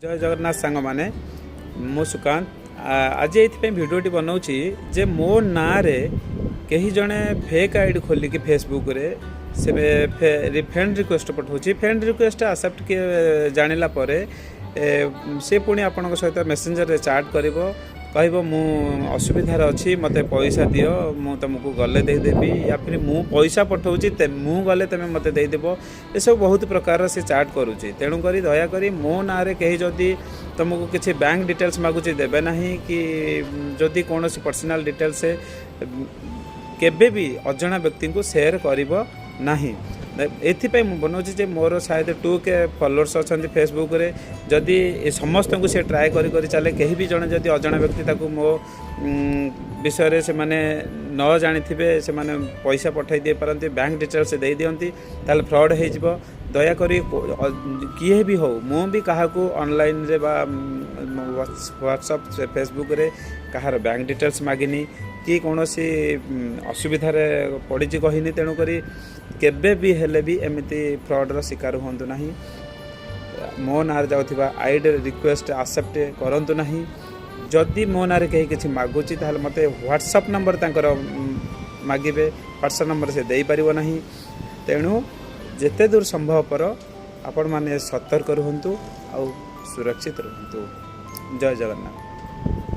ଜୟ ଜଗନ୍ନାଥ ସାଙ୍ଗମାନେ, ମୁଁ ସୁକାନ୍ତ। ଆଜି ଏଇଥିପାଇଁ ଭିଡ଼ିଓଟି ବନାଉଛି ଯେ ମୋ ନାଁରେ କେହି ଜଣେ ଫେକ୍ ଆଇଡ଼ି ଖୋଲିକି ଫେସବୁକ୍ରେ ସେ ଫ୍ରେଣ୍ଡ ରିକ୍ୱେଷ୍ଟ ପଠାଉଛି। ଫ୍ରେଣ୍ଡ ରିକ୍ୱେଷ୍ଟ ଆକ୍ସେପ୍ଟ କିଏ ଜାଣିଲା ପରେ ସେ ପୁଣି ଆପଣଙ୍କ ସହିତ ମେସେଞ୍ଜରରେ ଚାଟ୍ କରିବ, କହିବ ମୁଁ ଅସୁବିଧାରେ ଅଛି, ମୋତେ ପଇସା ଦିଅ, ମୁଁ ତୁମକୁ ଗଲେ ଦେଇଦେବି, ୟା ଫିର୍ ମୁଁ ପଇସା ପଠାଉଛି, ମୁଁ ଗଲେ ତୁମେ ମୋତେ ଦେଇଦେବ। ଏସବୁ ବହୁତ ପ୍ରକାରର ସେ ଚାଟ୍ କରୁଛି। ତେଣୁକରି ଦୟାକରି ମୋ ନାଁରେ କେହି ଯଦି ତୁମକୁ କିଛି ବ୍ୟାଙ୍କ ଡିଟେଲ୍ସ ମାଗୁଛି, ଦେବେ ନାହିଁ କି ଯଦି କୌଣସି ପର୍ସନାଲ୍ ଡିଟେଲ୍ସ କେବେ ବି ଅଜଣା ବ୍ୟକ୍ତିଙ୍କୁ ସେୟାର କରିବ ନାହିଁ। ଏଥିପାଇଁ ମୁଁ ବନାଉଛି ଯେ ମୋର ସାୟଦ 2K followers ଅଛନ୍ତି ଫେସବୁକ୍ରେ। ଯଦି ଏ ସମସ୍ତଙ୍କୁ ସେ ଟ୍ରାଏ କରି କରି ଚାଲେ, କେହି ବି ଜଣେ ଯଦି ଅଜଣା ବ୍ୟକ୍ତି ତାକୁ ମୋ ବିଷୟରେ ସେମାନେ ନ ଜାଣିଥିବେ, ସେମାନେ ପଇସା ପଠାଇ ଦେଇପାରନ୍ତି, ବ୍ୟାଙ୍କ ଡିଟେଲ୍ସ ଦେଇଦିଅନ୍ତି, ତାହେଲେ ଫ୍ରଡ଼୍ ହେଇଯିବ। ଦୟାକରି କିଏ ବି ହଉ, ମୁଁ ବି କାହାକୁ ଅନଲାଇନ୍ରେ ବା ହ୍ୱାଟ୍ସଅପ୍, ଫେସବୁକ୍ରେ କାହାର ବ୍ୟାଙ୍କ ଡିଟେଲ୍ସ ମାଗିନି କି କୌଣସି ଅସୁବିଧାରେ ପଡ଼ିଛି କହିନି। ତେଣୁକରି କେବେ ବି ହେଲେ ବି ଏମିତି ଫ୍ରଡ଼୍ର ଶିକାର ହୁଅନ୍ତୁ ନାହିଁ। ମୋ ନାଁରେ ଯାଉଥିବା ଆଇଡ଼ି ରିକ୍ୱେଷ୍ଟ ଆକ୍ସେପ୍ଟ କରନ୍ତୁ ନାହିଁ। ଯଦି ମୋ ନାଁରେ କେହି କିଛି ମାଗୁଛି, ତାହେଲେ ମୋତେ ହ୍ୱାଟ୍ସଅପ୍ ନମ୍ବର ତାଙ୍କର ମାଗିବେ, ହ୍ୱାଟ୍ସଅପ୍ ନମ୍ବର ସେ ଦେଇପାରିବ ନାହିଁ। ତେଣୁ ଯେତେ ଦୂର ସମ୍ଭବପର ଆପଣମାନେ ସତର୍କ ରୁହନ୍ତୁ ଆଉ ସୁରକ୍ଷିତ ରୁହନ୍ତୁ। ଜୟ ଜଗନ୍ନାଥ।